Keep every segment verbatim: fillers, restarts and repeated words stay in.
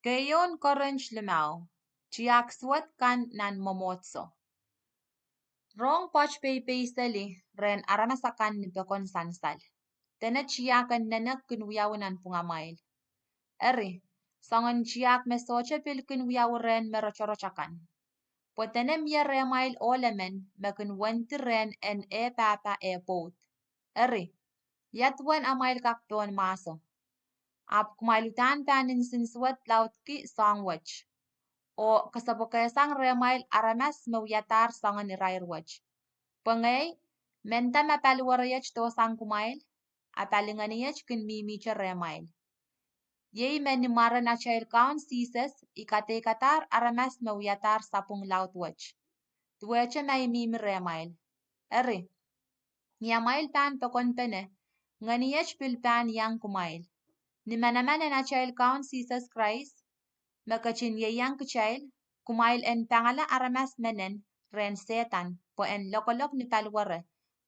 Keieun Korint limau. Tiahk suwed kan nan mwomwohdiso. Rohng pwoat peipeiseli rehn aramas akan ni pokon sansal. Dene tiahk en nenek kin wiawi nanpwungamwail. Eri, soangen tiahk me sohte pil kin wiawi rehn me rotorot akan. Pwe dene mie rehmwail ohl emen me kin wendi rehn en eh pahpa eh pwoud. Eri, ia duwen amwail kak pohn mahso? Ahpw kumwail uhdahn pahn nsensuwed laudki soahng wet, oh kesepwekesang rehmwail aramas me wiadahr soangen irair wet. Pwe ngehi, mehnda ma paliwerei et dohsang kumwail, a palingeniet kin mihmihte rehmwail. Iei me ni mwaren atail Kaun Sises I kadeikadahr aramas me wiadahr sapwung laud wet, duwehte ma I mihmi rehmwail. Eri, ni amwail pahn pokonpene, ngeniet pil pahn iang kumwail. Ni manaman en atail Kaun Sises Krais, me ketin ieiang kitail, kumwail en pangala aramas menen rehn Sehdan, pwe en lokolok ni paliwere,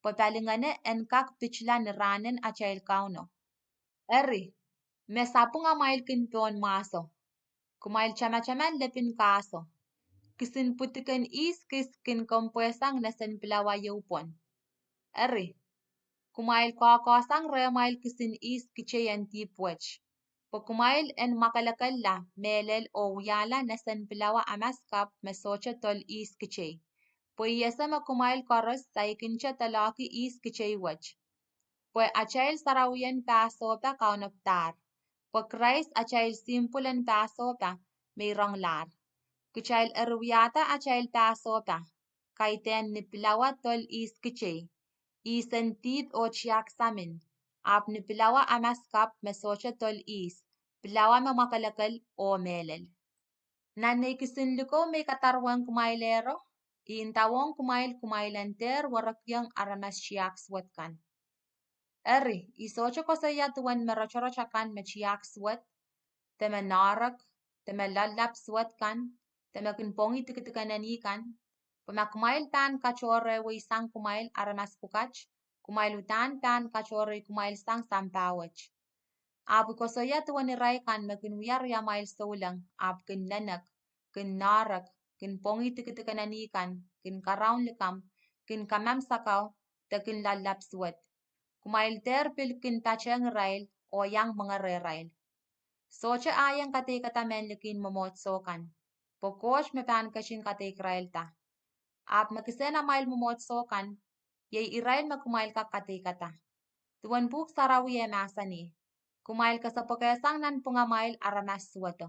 pwe palingene en kak pitila ni rahnen atail Kauno. Eri, me sapwung amwail kin pohn mwahso, kumwail tamataman lepin kahso. Kisin pwudiken ihs kis kin kempwehsang nesen pilawa ieu pwon. Eri, kumwail koakoasang rehmwail kisin ihs kitei en dihp wet, pwe kumwail en mwakelekella mehlel oh wiahla nesen pilawa amas kapw me sohte dol ihs kitei. Pwe I ese me kumwail koaros saikinte doalohki ihs kitei wet. Pwe atail sarawien Pahsohpa kaunopdahr. Pwe Krais atail sihmpwul en Pahsohpa me I ronglahr. Kitail eri wiahda atail Pahsohpa, kaidehn ni pilawa dol ihs kitei, ihs en dihp oh tiahk samin, ahpw ni pilawa amas kapw me sohte dol ihs, pilawa me mwakelekel oh mehlel. Nan nei kisin likou me I kadarowohng kumwail ero, I ndawohng kumwail kumwail en dehr werekiong aramas tiahk suwed kan. Eri, I sohte koasoia duwen me rotorot akan me tiahk suwed, de me noahrok, de me loallap suwed kan, de me kin pwongih dikedik en eni kan. Pwe ma kumwail pahn katohre weisang kumwail aramas pwukat, kumwail uhdahn pahn katohre kumwail sang sampah wet. Ahpw I koasoia duwen irail kan me kin wia riamwail souleng, ahpw kin nenek, kin noahrok, kin pwongih dikedik en eni kan, kin karaun likamw, kin kamamsakau, de kin loallap suwed. Kumwail dehr pil kin patehng irail oh iang mwenge rehrail. Sohte ahiong kadeikada mehn likin mwomwohdiso kan, pwe Koht me pahn ketin kadeikirailda. Ahpw me kisehn amwail mwomwohdiso kan, iei irail me kumwail kak kadeikada. Duwen Pwuhk Sarawi eh mahsanih, kumwail kesepwekesang nanpwungamwail aramas suwedo.